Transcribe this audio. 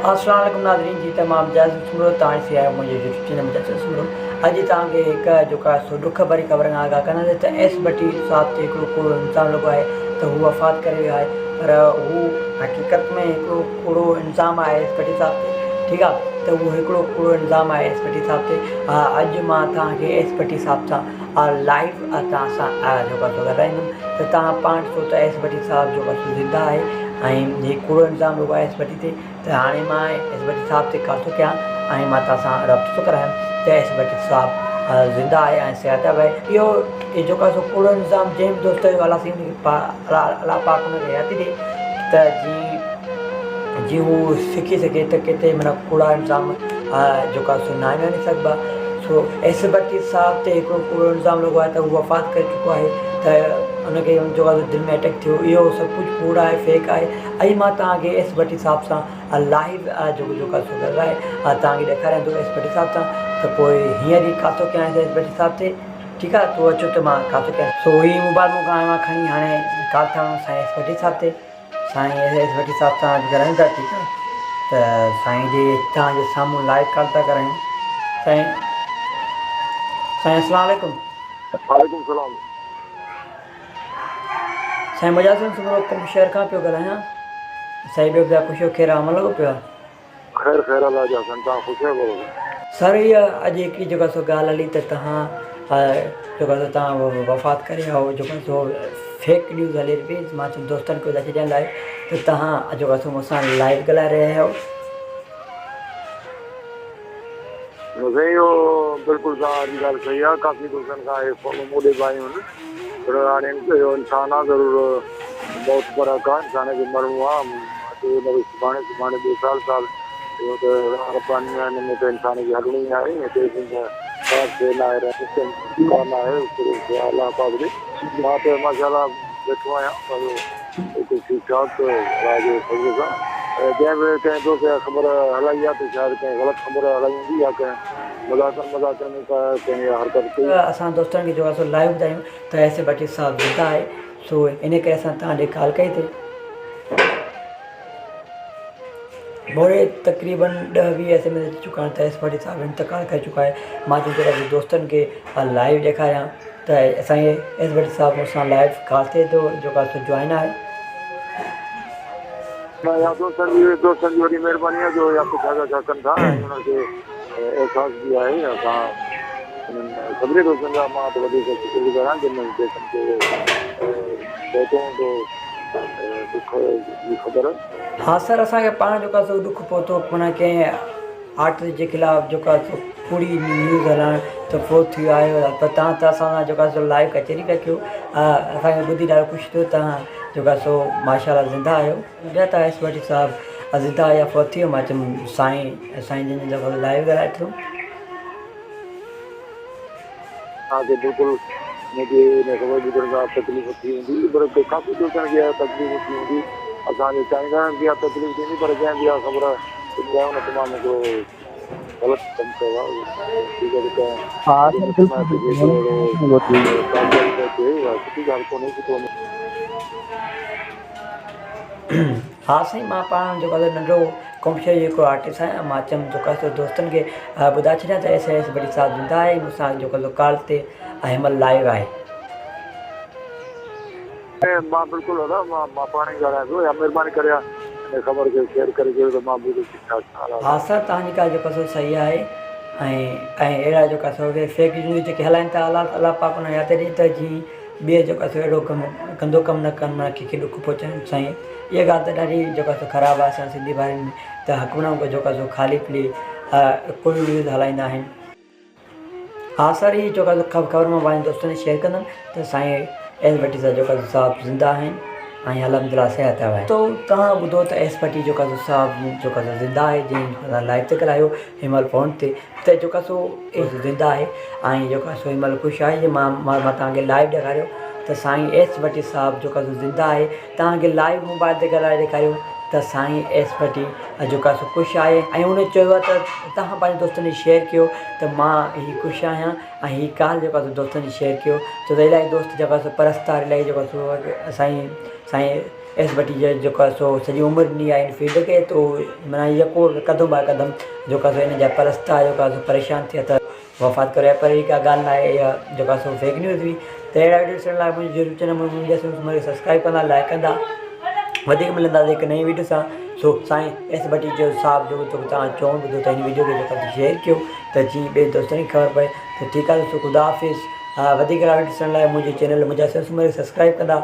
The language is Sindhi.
اسلام عليڪم ناظرين جي ته مان مجاهد سومرو توهان ڏسي رهيا آهيو منهنجو يوٽيوب چينل مجاهد سومرو اڄ توهان کي هڪ جيڪو آهي سو ڏک ڀري خبر کان آگاهه ڪنداسين ته ايس ڀٽي صاحب تي هڪڙو ڪوڙو الزام لڳو آهي ته هو وفات ڪري ويو آهي پر هو حقيقت ۾ هڪڙو ڪوڙو الزام آهي ايس ڀٽي صاحب تي ٺيڪ آهي ته اهو هڪڙو ڪوڙو الزام آهي ايس ڀٽي صاحب تي اڄ مان توهان کي ايس ڀٽي صاحب سان لائيو توهان سان جيڪو آهي سو ڳالهائيندم ته توهان پاڻ ڏسو ته ايس ڀٽي صاحب جيڪو آهي سو زنده آهي ۽ هي ڪوڙو الزام لڳو آهي ايس ڀٽي تي ته هاڻي مان ايس ڀٽي صاحب تي ڪال ٿو ڪيان ۽ مان توهان سان رابطو ٿو ڪرايان ته ايس ڀٽي صاحب زنده آهي ۽ صحتياب آهي اهو جيڪو آهي سو ڪوڙو الزام جنهن به دوست جو الله سائين ان کي الله پاڪ ان کي حياتي ڏي ته جي جي هو سکي سگهي ته ڪٿي معنيٰ ڪوڙا الزام جيڪو آهي سو ناهن هڻي سگهبا سو ايس ڀٽي صاحب تي هڪڙو ڪوڙو الزام لڳو آهي ته هو وفات ڪري چڪو آهي ته ان کي جيڪو آهي دل ۾ اٽيڪ ٿيو اهو سڀ ڪجهه ڪوڙ آهي فيڪ آهي ۽ مان توهان کي ايس ڀٽي صاحب سان لائيو جيڪو جيڪو آهي سو ڳالهائي توهان کي ڏيکاريان ٿو ايس ڀٽي صاحب سان ته پوء هينئر ئي ڪاٿو ڪيان ايس ڀٽي صاحب تي ٺيڪ آهي تو اچو ته مان ڪاٿو ڪيان سو هي موبائل مون کان آيو آهي کڻي هاڻي ڪال ٿا هڻون سائين ايس ڀٽي صاحب تي سائين ايس ڀٽي صاحب سان اڄ ڳالهايون ٿا ٺيڪ آهي ته سائين جي توهان جي سامهون لائيو ڪال ٿا ڪرايون سائين سائين اسلام عليڪم. وعليڪم السلام. سائين مجاز حسين سومرو قم شهر کان پيو ڳالهايان سائين ٻيو ٻڌايو خوش آهيو خير عامل لڳو پيو آهي. خير خير الله جا حسن توهان خوش آهيو بابا. سر اها اڄ هڪڙي جيڪا سو ڳالهه هلي ته توهان جيڪا سو توهان وفات ڪري ويا هو جيڪا سو فيڪ نيوز هلي پئي مان چيو دوستن کي ٻڌائي ڇڏيان لائيو ته توهان جيڪا سو مون سان لائيو ڳالهائي رهيا آهيو. نه سائين اهو بلڪل توهان جي ڳالهه صحيح آهي ڪافي دوستن کان اهي فونون مون ڏي به آيون آهن پر هاڻي اهو انسان آهي ضرور موت برحق آهي انسان کي مرڻو آهي اڄ نه وري سڀاڻي سڀاڻي ٻئي سال سال اهو ته راهه رباني آهي ان ۾ ته انسان کي هلڻو ئي آهي ۽ تيسين ته ڪا شيء نه آهي ڪا نه آهي صرف الله پاڪ جي مان ته ماشاء الله ويٺو آهيان پنهنجو بلڪل ٺيڪ ٺاڪ الله جي فضل سان ۽ جنهن به ڪنهن دوست اها خبر هلائي آهي ته شايد ڪنهن غلط خبر هلائي هوندي يا ڪنهن مذاقن مذاقن ۾ ڪا ڪنهن اها حرڪت ڪئي. اسان دوستن کي جيڪو آهي سو لائيو ٻڌايون ته ايس اي ڀٽي صاحب زنده آهي سو انهي ڪري اسان توهان ڏي ڪال ڪئي ٿي. موري تقريبن ڏهه ويهه ايس ايم ايس اچي چڪا آهن ته ايس ڀٽي صاحب انتقال ڪري چڪا آهي مان چيو ته دوستن کي لائيو ڏيکاريان ته اسان جي ايس ڀٽي صاحب مون سان لائيو ڪال ٿئي ٿو جيڪو آهي سو جوائن آهي. نه يا دوستن جي دوستن جي وڏي مهرباني آهي جو اها پڇا ڳاڇا ڪن ٿا ۽ انهن کي احساس به آهي اسان انهن سڀني دوستن جا مان ته وڌيڪ شڪر گذار آهيان جن دوستن کي اهو پهتو هوندو ڏک جي خبر. ها سر اسان کي پاڻ جيڪو آهي سو ڏک پهتو معنيٰ ڪنهن آرٽسٽ جي خلاف جيڪو آهي سو ڪوڙي نيوز هلائڻ ته فوت ٿي ويو آهي پر توهان ته اسان سان جيڪو آهي سو لائيو ڪچهري پيا ڪيو اسان کي ٻڌي ڏاڍو خوش ٿيو توهان جيڪو آهي سو ماشاء الله زنده آهيو ٻيا ته ايس ڀٽي صاحب زنده آهي يا فوت ٿي ويو مان چيم سائين سائين جن جي دفعو لائيو ڳالهائي ٿو. توهان کي بلڪل منهنجي ان خبر ٻڌڻ سان تڪليف ٿي هوندي پر ڪافي دوستن کي اها تڪليف ٿي هوندي اسان جي چاهيندڙن کي اها تڪليف ٿيندي پر جنهن به اها خبر ٻڌائي ان تمام هڪڙو غلط ڪم ڪيو آهي ٺيڪ آهي ته ها ڪنهن سر مٽ بلڪل مائٽ کي بلڪل هڪڙو اهڙو تعزيت پهچي اها سٺي ڳالهه ڪونهي سٺو ها سائين مان پاڻ جيڪو آهي ننڍڙو ڪمپيوٽر جو هڪڙو آرٽسٽ آهيان مان چيم جيڪو آهي سو دوستن کي ٻڌائي ڇڏيان ته ايس ايس ڀٽي صاحب زنده آهي مون سان جيڪو سو ڪال تي هن مهل لائيو آهي. مان بلڪل ادا مان پاڻ ئي ڳالهايان ٿو يا مهرباني ڪري ان خبر کي شيئر ڪري ڇڏيو ته مان بلڪل ٺيڪ ٺاڪ آهيان. ها سر توهان جي ڳالهه جيڪو سو صحيح آهي ۽ ۽ اهڙا جيڪا سو فيڪ نيوز جيڪي هلائن ٿا الله الله پاڪ انهن کي هٿ ڏي ته جي ٻئي جيڪو آهي سو اهڙو ڪم گندو ڪم نه ڪن معنيٰ ڪنهن کي ڏک پهچائن سائين اها ڳالهه ته ڏاڍي جيڪو آهي سو خراب آهي اسان سنڌي ڀائرن ۾ ته حڪمران کي جيڪو آهي سو خالي پلي ڪوڙيون نيوز هلائيندا آهن. ها سر هي جيڪو آهي سو خبر مان پنهنجي دوستن کي شيئر ڪندم ته سائين ايس ڀٽي صاحب جيڪو آهي سو صاحب زنده آهن ۽ الحمد لله صحت آهي. تو توهان ٻڌو ته ايس ڀٽي جيڪو آهي سو صاحب جيڪو آهي سو زنده آهي جنهن لائيو تي ڳالهايو هن مهل فون تي ته جيڪو آهي سو زنده آهي ۽ جيڪو آهي سو هن مهل خوش آهي مان مان توهان کي لائيو ڏيکاريو ته سائين ايس ڀٽي صاحب جيڪو آهي سو زنده آهي توهان کي لائيو موبائل تي ڳالهائي ڏيکاريو ته سائين ايس ڀٽي جيڪو آهي سو خوش آهي ۽ هن چيو آهي ته توهان پنهنجي دوستن کي شيئر ڪيو ته مان هي خوش آهيان ۽ هي ڪال جيڪو آهي سو دوستن کي شيئر ڪيو ڇو ته الاهي دوست جيڪو آهي سو پرستار الاهي جيڪو آهي سو سائين سائين ايس ڀٽي جو جيڪو آهي سو سڄي عمر ڏني آهي هن فيلڊ کي تو معنيٰ يڪو قدم باء قدم جيڪو آهي سو هن جا پرستا جيڪو آهي سو پريشان ٿيا ته وفات ڪري ويا پر هي ڪا ڳالهه ناهي اها جيڪو آهي سو فيڪ نيوز هئي ته اهڙا ويڊيو ڏسڻ لاء منهنجو يوٽيوب چينل منهنجا سنڌ سبسڪرائب ڪندا لائڪ ڪندا وڌيڪ ملنداسين هڪ نئين ويڊيو سان سو سائين ايس ڀٽي جو صاحب جو توهان چوڻ ٻڌو ته هن ويڊيو کي جيڪو شيئر ڪيو ته جيئن ٻين دوستن کي خبر پئي ته ٺيڪ آهي دوستو خدا حافظ وڌيڪ اهڙا ويڊيو ڏسڻ لاء منهنجي چينل منهنجا سنڌ سمري سبسڪرائب ڪندا.